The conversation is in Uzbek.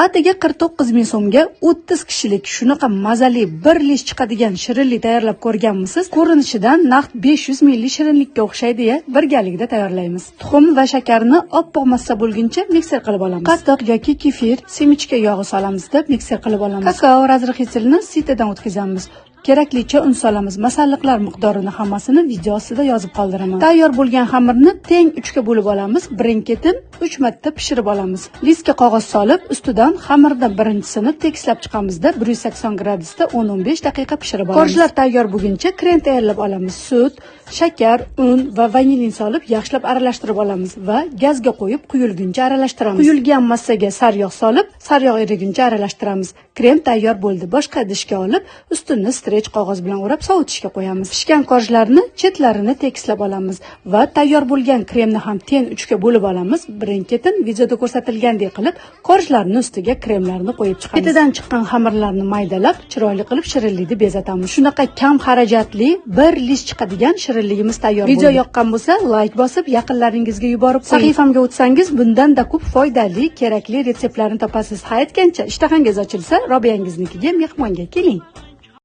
Soatiga 49 ming so'mga 30 kishilik shunaqa mazali bir лист chiqadigan shirinlik tayyorlab ko'rganmisiz? Ko'rinishidan naqd 500 minglik shirinlikka o'xshaydi-ya. Birgalikda tayyorlaymiz. Tuxum va shakarni oppoq massa bo'lguncha mikser qilib olamiz. Qatiq yoki kefir, семечка yog'i solamizda mikser qilib olamiz. Kakao разрыхлитель ni sitadan o'tkazamiz. Keraklicha un solamiz. Masalliqlar miqdorini hammasini video ostida yozib qoldiraman. Tayyor bo'lgan xamirni teng 3 ga bo'lib olamiz. Birin-ketin 3 marta pishirib olamiz. Listga qog'oz solib, ustidan xamirdan birinchisini tekislab chiqamizda 180 gradusda 10-15 daqiqa pishirib olamiz. Korjlar tayyor bo'lguncha krem tayyorlab olamiz. Sut, shakar, un va vanilin solib yaxshilab aralashtirib olamiz va gazga qo'yib quyilguncha aralashtiramiz. Quyilgan massaga sariyog' solib, sariyog' eriguncha aralashtiramiz. Krem tayyor bo'ldi. Boshqa idishga olib, ustini стрейч qog'oz bilan o'rab sovutishga qo'yamiz. Pishgan korjlarni chetlarini tekislab olamiz va tayyor bo'lgan kremni ham teng 3 ga bo'lib olamiz. Birin-ketin videoda ko'rsatilgandek qilib korjlarni ustiga kremlarni qo'yib chiqamiz. Ketidan chiqqan xamirlarni maydalab, chiroyli qilib shirinlikni bezatamiz. Shunaqa kam xarajatli bir лист chiqadigan shirinligimiz tayyor bo'ldi. Video yoqqan bo'lsa, layk bosib, yaqinlaringizga yuborib qo'ying. Sahifamga o'tsangiz, bundan-da ko'p foydali, kerakli retseptlarni topasiz. Ha aytgancha, ishtahangiz ochilsa, Robiyangiznikiga mehmonga keling.